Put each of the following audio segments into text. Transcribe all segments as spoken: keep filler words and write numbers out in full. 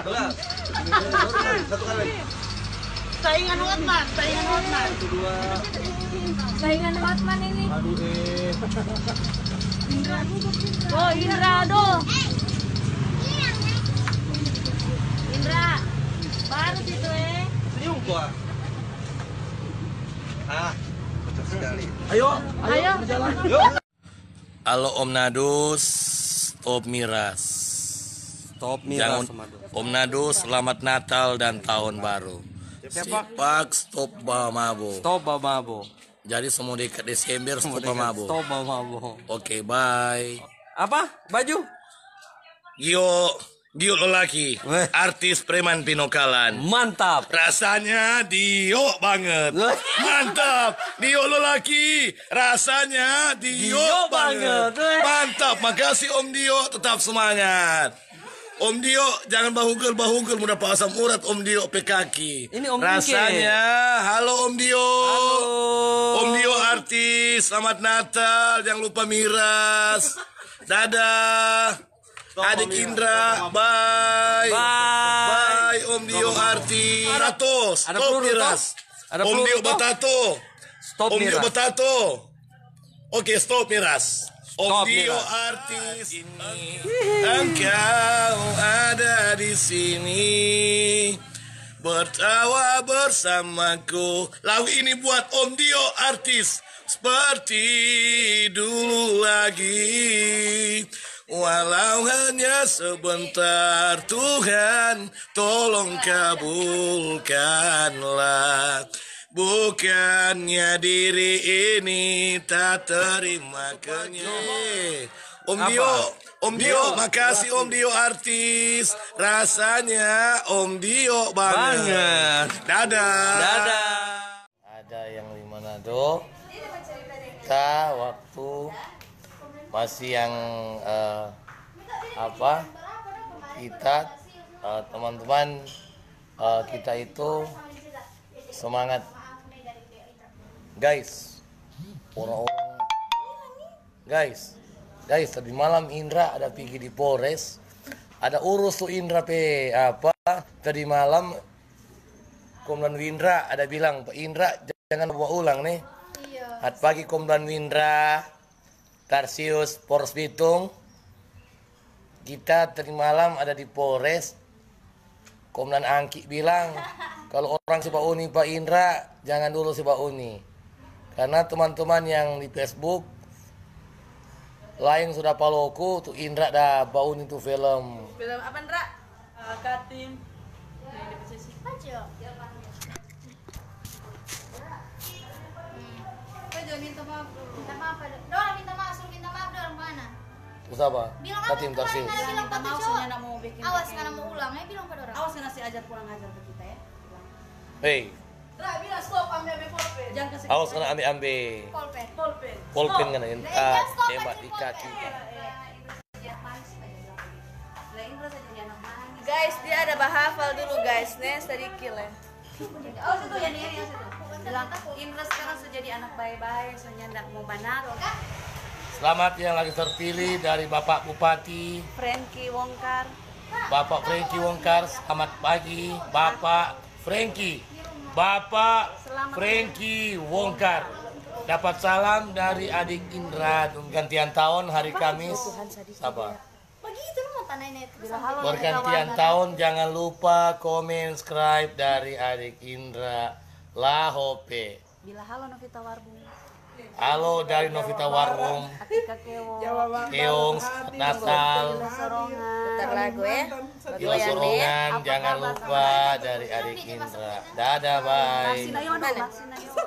Belas. Satu kali lagi. Saingan Hotman, saingan Hotman. Satu, dua. Saingan Hotman ini. Aduh, eh. Oh, Indra, aduh. Indra, baru situ, eh. Senyum gua. Ah, pecah sekali. Ayo, ayo, ayo. Berjalan. Yuk. Halo Om Nadus, stop miras. Stop miras, Jangan, Om Nadus. Om Nadus, selamat Natal dan Tahun Baru. Siap, Pak. Sipak, stop bawa mabo. Stop bawa mabo. Jadi, semua dekat Desember, semua stop dekat, bawa mabo. Stop bawa mabo. Oke, bye. Apa? Baju? Yo. Dio Lolaki, weh, artis preman pinokalan. Mantap. Rasanya Dio banget. Weh. Mantap. Dio Lolaki, rasanya Dio Dio banget. Banget, weh. Mantap. Makasih Om Dio, tetap semangat. Om Dio, jangan bahugel-bahugel, mudah pa asam urat Om Dio pe kaki. Ini Om Ingke. Rasanya, halo Om Dio. Halo. Om Dio artis, selamat Natal, jangan lupa miras. Dadah. Stop, Adik Om Ira. Indra, stop, Om Ira. Bye. Bye. Bye, Om Dio artis. Ada, tato, ada stop peluru, miras. Tato. Ada Om peluru, Dio tato. Batato. Stop, Om Dio miras. Batato. Oke, stop, miras. Stop, Om Dio miras. Artis. Ini. Engkau ada di sini. Bertawa bersamaku. Lagu ini buat Om Dio artis. Seperti dulu lagi. Walau hanya sebentar, Tuhan, tolong kabulkanlah. Bukannya diri ini tak terima kenyang. Om Dio, Om Dio, makasih Om Dio artis. Rasanya Om Dio banget. Dadah. Dadah. Ada yang di Manado, kita waktu masih yang, eh, apa, kita, eh, teman-teman, eh, kita itu semangat, guys. Orang-orang Guys, guys, tadi malam Indra ada pigi di Polres. Ada urus tu Indra pe apa? Tadi malam Komdan Windra ada bilang, "Pak Indra, jangan bawa ulang nih." Iya. Hat pagi Komdan Windra, Tarsius, Polres Bitung. Kita tadi malam ada di Polres, Komdan Angki bilang, "Kalau orang se bauni pa Indra, jangan dulu se bauni." Karena teman-teman yang di Facebook lain sudah paloku, tu Indra da bauni tu film. Film apa, Indra? Eh, Katim. Yang di posisi. Kita jangan minta maaf dulu. Minta maaf, Pak. Dora minta maaf, suruh minta maaf dong, mana? Usah apa? Bilang apa Katim kemarin Tarsius. Ada bilang minta maaf, soalnya nak mau bikin. Awas, karena mau ulang, ya, bilang pada orang. Awas, karena si ajar kurang ajar ke kita, ya. Hei. Ra, bilang stop, ambe-ambe polpen. Jangan kasih. Awas, karena ambe-ambe. Polpen. Polpen. Polpen stop. Kena ini. Eh, ah, jangan stop, tembak di kaki. Polpen. Iya, iya. Lah, Indra saja jadi anak manis. Guys, dia ada bahafal dulu, guys, nih, sedikit, ya. Awas itu, yang ini, yang situ. Bilang, Indra sekarang sudah jadi anak bae-bae, so nyanda mo banaro. Selamat yang lagi terpilih dari Bapak Bupati. Frankie Wongkar. Bapak Frankie Wongkar, selamat pagi, Bapak Frankie. Bapak Frankie Wongkar. Dapat salam dari adik Indra. Gantian tahun hari Kamis. Sabar. Begitu lu mau tanya itu. Bila halo, pergantian tahun, jangan lupa komen, subscribe dari adik Indra. Lahope. Bila halo, Novita Warbung. Halo dari Novita Warbung. Atika Kewong. Kewong, Natal. Bila Sorongan. Putar lagu, ya. Bila Sorongan, jangan lupa dari adik Indra. Dadah, bye. Marsina Yono, Marsina Yono.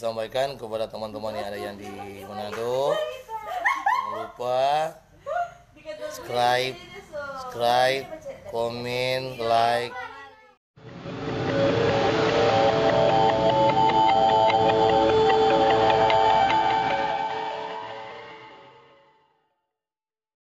Sampaikan kepada teman-teman yang ada yang di Manado, jangan lupa subscribe, subscribe, komen, like,